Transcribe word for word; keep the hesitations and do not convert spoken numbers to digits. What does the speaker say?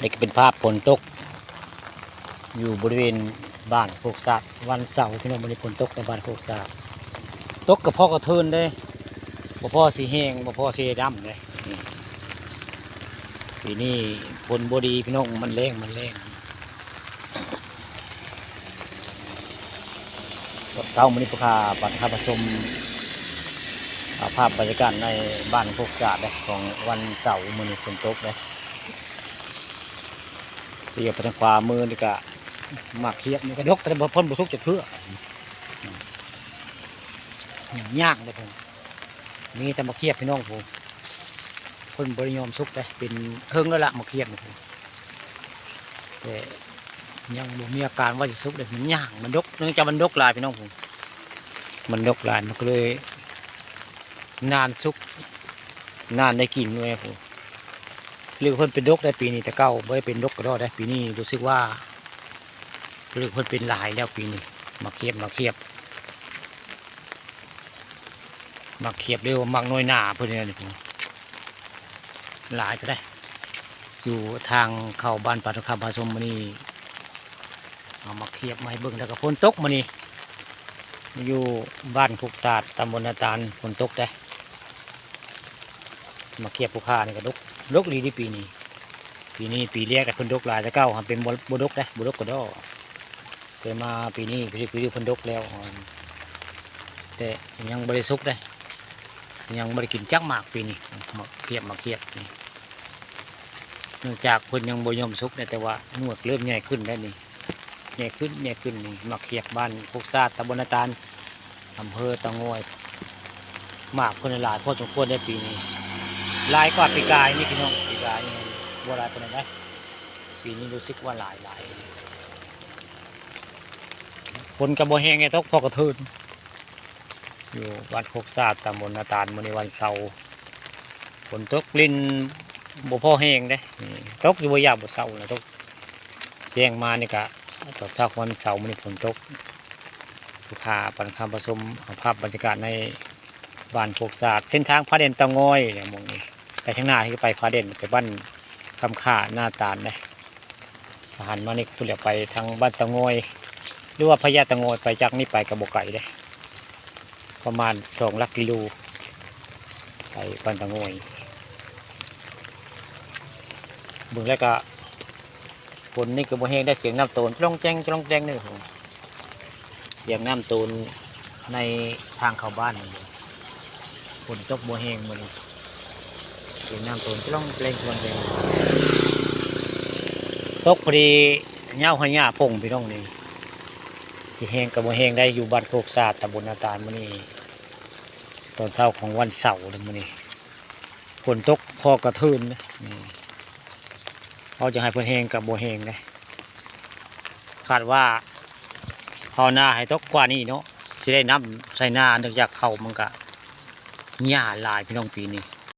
นี่ก็เป็นภาพฝนตก อยู่บริเวณบ้านโคกสาดวันเสาร์พี่น้อง มื้อนี้ฝนตกในบ้านโคกสาด ตกกะพอกะเทินเด้ บ่พอสิแห้ง บ่พอสิดำเด้ นี่ ปีนี้ฝนบ่ดีพี่น้อง มันแล้ง มันแล้ง ตอนเช้ามื้อนี้พา พาท่านผู้ชม อ่า ภาพบรรยากาศในบ้านโคกสาดเด้ ของวันเสาร์ มื้อนี้ฝนตกเด้ เลี้ยวไปทางขวามือนี่ก็หมากเขียบนี่ก็ดก แต่บ่ พ่นบ่สุกจักเทื่อ ยังย่างเลยผม มีแต่หมากเขียบพี่น้องผม พ่นบ่ได้ยอมสุกเลย เป็นเฮิงแล้วละหมากเขียบนี่ผม แต่ยังบ่มีอาการว่าจะสุกเลย มันย่าง มันดก เนื่องจากมันดกหลายพี่น้องผม มันดกหลาย มันก็เลย นานสุก นานได้กินเลยผม หรือเพิ่นเป็นดกได้ปีนี้ แต่เก่าบ่ได้เป็นดกกะดอได้ ปีนี้รู้สึกว่า หรือเพิ่นเป็นหลายแล้วปีนี้ หมากเขียบ หมากเขียบ หมากเขียบเรียกว่าหมากน้อยหนาเพิ่นนี่ผม หลายจะได้ อยู่ทางเข้าบ้านป่าทองคำผาสมมื้อนี้ เอาหมากเขียบมาให้เบิ่ง แล้วก็ฝนตกมื้อนี้ อยู่บ้านโคกสาด ตำบลนาตาล ฝนตกเด้ หมากเขียบภูคานี่ก็ดก ดกอีหลีเด้ปีนี้ ปีนี้ปีแรกแต่เพิ่นดกหลาย แต่เก่าหั้นเป็นบ่ บ่ดกเด้ บ่ดกกะดอ แต่มาปีนี้ ปีนี้ ปีนี้เพิ่นดกแล้ว แต่ยังบ่ได้สุกเด้ ยังบ่ได้กินจักหมากปีนี้ หมากเขียบ หมากเขียบนี่ เนื่องจากเพิ่นยังบ่ยอมสุกเนี่ย แต่ว่าหมากเริ่มใหญ่ขึ้นแล้วนี่ ใหญ่ขึ้น ใหญ่ขึ้นนี่ หมากเขียบบ้านโคกสาด ตำบลนาตาล อำเภอเต่างอย หมากเพิ่นหลายพอสมควรได้ปีนี้ หลายกว่าปีกายนี่พี่น้อง ปีกายนี่บ่หลายปานใดนะ ปีนี้รู้สึกว่าหลาย หลาย ฝนก็บ่แห้งไง ตกพอกะเทิน อยู่บ้านโคกสาด ตำบลนาตาล มื้อนี้วันเสาร์ ฝนตกรินบ่พอแห้งเด้ นี่ ตกอยู่บ่ยามบ่เซานะ ตกแจ้งมานี่กะ ตอนเช้าของวันเสาร์มื้อนี้ฝนตก พาท่านผู้ชมเอาภาพบรรยากาศในบ้านโคกสาด เส้นทางฟ้าแดนเต่างอยเนี่ย หม่องนี้ ไปทางหน้าที่ไปฟ้าแดน ไปบ้านคำค่านาตาลเด้ หันมานี่ก็พู้นแหละ ไปทางบ้านเต่างอย หรือว่าพญาเต่างอย ไปจากนี่ไปก็บ่ไกลเด้ ประมาณสองหลักกิโล ไปบ้านเต่างอย เบิ่งแล้วก็ ฝนนี่ก็บ่แห้งได้ เสียงน้ำโตนจ้องแจ้งจ้องแจ้งนี่ เสียงน้ำโตนในทางเข้าบ้านนี่ ฝนตกบ่แห้งมื้อนี้ เสียงน้ำโตนจ้องแจ้งจ้องแจ้ง ตกพอดี ยาวหะหญ้าป่งพี่น้องนี่ สิแห้งก็บ่แห้งได้ อยู่บ้านโคกสาด ตำบลนาตาล มื้อนี้ ตอนเช้าของวันเสาร์เลยมื้อนี้ ฝนตกพอกะเทินนะ นี่ เอาจะให้เพิ่นแห้งก็บ่แห้งเด้ คาดว่าภาวนาให้ตกกว่านี้เนาะ สิได้น้ำใส่นา เนื่องจากข้าวมันก็หญ้าหลายพี่น้องปีนี้